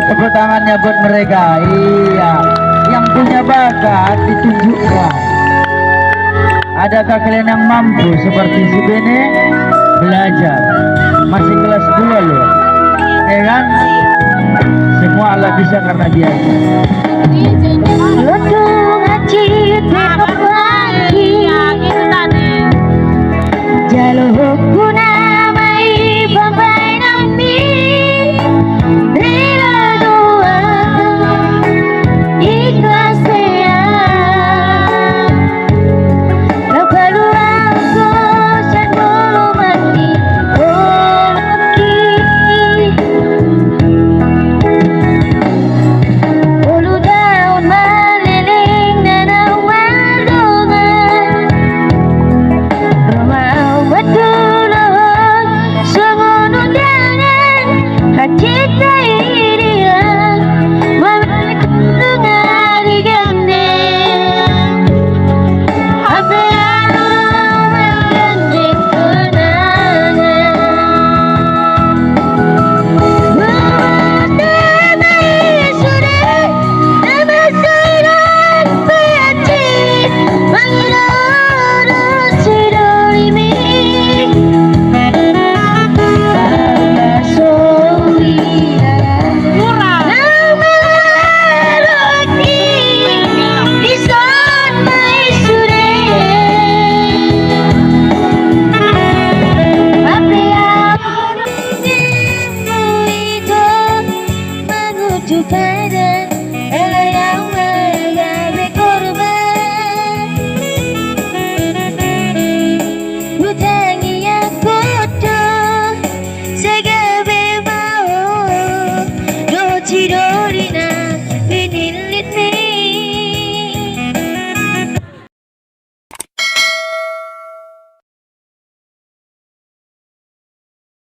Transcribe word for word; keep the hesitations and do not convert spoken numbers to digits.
Tepuk tangannya buat mereka. Iya, yang punya bakat ditunjukkan. Adakah kalian yang mampu seperti si Bene? Belajar. Masih kelas dua loh. Ya kan? Semua alat bisa karena diajar. Lodung acit di kepala. Jalo hukuna mai pambaenanmi. Rela do au ikhlas ia. Lapaluangku sian ngolu mandi. Olo taon maleleng na naung mardongan. Ro ma au mantulon songon undangan. Hacinta i dia mamangku nunga digandeng. Hape au manggandeng tunangan. Rumah tangga i sude na mansai na paci. Mangido do sidolimi. Ala so huida na mala rohangki dison ma i sude. Hape au mangido mangudu padan.